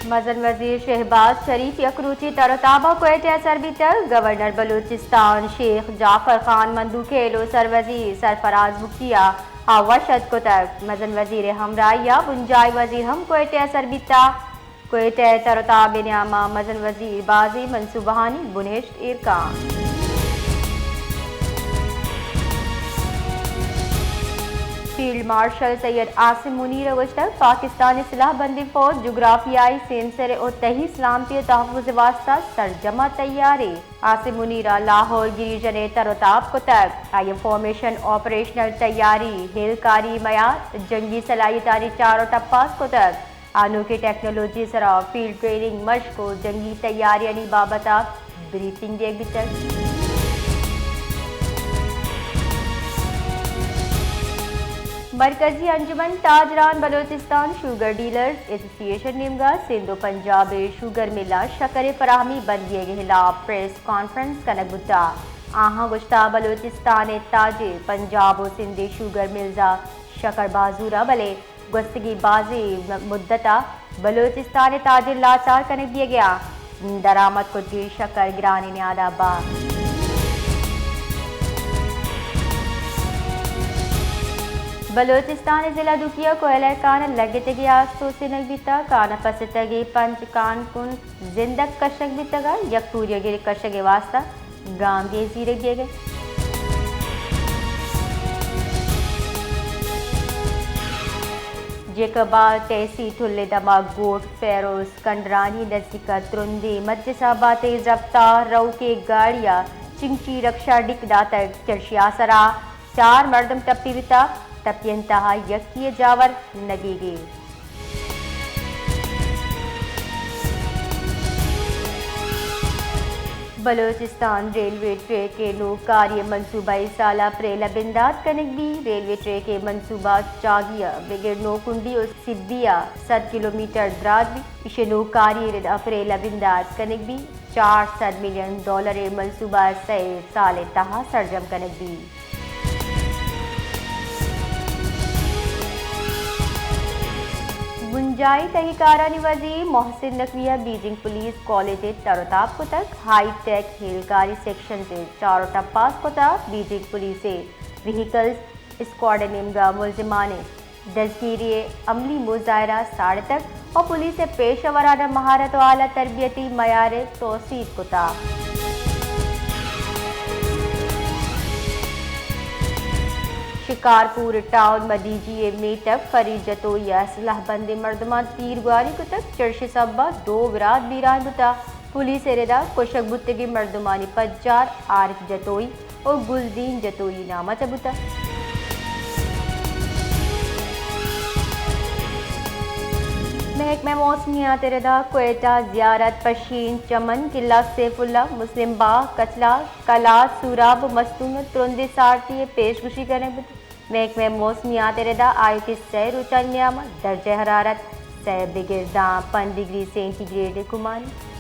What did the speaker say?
مزن وزیر شہباز شریف یک روچی تر و تاب ء کوئٹہ ء سر بیتگ۔ گورنر بلوچستان شیخ جعفر خان مندوخیل و سروزیر سرفراز بگٹی ء آ وش اتک کتگ۔ مزن وزیر ء ہمراہی ء بنجاہی وزیر ہم کوئٹہ ء سر بیتگ۔ کوئٹہ ء تر و تاب ء نیام ء مزن وزیر بازیں منصوبہانی بنہشت ایر کنت۔ فیلڈ مارشل سید عاصم منیر ء گوشتگ، پاکستان ء سلاہ بندیں فوج جغرافیائی سینسر ء تہی سلامتی ء تحفظ ء واستہ سرجم ء تیار ء۔ عاصم منیر ء لاہور گریژن ء تر و تاب کتگ۔ آئی ء فارمیشن، آپریشنل تیاری، ہیلکاری میار، جنگی صلاحیتانی چار و ٹپاس کتگ۔ آ نوکیں ٹیکنالوجی ء سرا فیلڈ ٹریننگ مشق و جنگی تیاریانی بابت ء بریفنگ دیگ بیتگ۔ مرکزی انجمن تاجران بلوچستان شوگر ڈیلرز ایسوسی ایشن نیمگا سندھ و پنجاب ء شوگر ملاں شکر ء فراہمی بند دیگ ء ہلاپ پریس کانفرنس کنگ بوتگ۔ آہاں گوشتگ بلوچستان ء تاجر پنجاب و سندھ ء شوگر ملز ء شکر بازور ء، بلے گوستگیں بازیں مدت ء بلوچستان ء تاجر لاچار کنگ بیگ ء انت۔ درآمد کتگیں شکر گرانیں نیاد ء با۔ بلوچستان ء ضلع دوکی ء کوئلہ کان ء لگتگیں آس توسینگ بیتگ۔ کان ء پسیتگیں پنچ کان کن زندگ کشگ بیتگ ء یک پوریاگرے کشگ ء واستہ گامگیج زیرگ بیگ ء۔ جیکب ء تحصیل ٹھل ء دمگ گوٹ فیروز کنڈرانی نزیک ء ترندیں مچ ء سہب ء تیز رفتار روکیں گاڑی ء چنگچی رکشہ ڈیک داتگ۔ چرشی ء سرا چار مردم ٹپی بیتگ، ٹپیانی تہا یکے ء جاور نگیگے۔ بلوچستان ریلوے ٹریک ء نوکاری ء منصوبہ اے سال ء اپریل ء بندات کنگ بی۔ ریلوے ٹریک ء منصوبہ چاگی ء بگر نوکنڈی ء سبی ء سد کلومیٹر دراج بی۔ ایشی ء نوکاری ء رد اپریل ء بندات کنگ بی۔ چار سد ملین ڈالر ء منصوبہ سئے سال ء تہا سرجم کنگ بی۔ بنجاہی تہی کارانی وزیر محسن نقوی ء بیجنگ پولیس کالج ء تر و تاب کتگ۔ ہائی ٹیک ہیلکاری سیکشنز ء چار و ٹپاس کتگ۔ بیجنگ پولیس ء ویہیکلز اسکواڈ ء نیمگا ملزمانیں دزگیری ء عملی مظاہرہ ساڑتگ و پولیس ء پیشہ ورانہ مہارت و اعلی تربیتی معیار ء توسیپ کتگ۔ شکارپور ٹاؤن مدیجی ء میتگ فرید جتوئی ء اسلحہ بندیں مردماں تیرگواری کتگ، چرشی سبب ء دو برات بیران بوتگ۔ پولیس ء ردا کشگ بوتگیں مردمانی پجار عارف جتوئی و گلدین جتوئی نام ء چہ بوتگ۔ محکمہ موسمیات ء ردا کوئٹہ، زیارت، پشین، چمن، قلعہ سیف اللہ، مسلم باغ، کچلاگ، کلات، سوراب و مستونگ ء ترندیں سارتی ء پیش گوشی کنگ بوتگ۔ محکمہ موسمیات ء ردا آیوکیں سئے روچانی نیام ء درجہ حرارت سئے بگر داں پنچ ڈگری سینٹی گریڈ ء گمان انت۔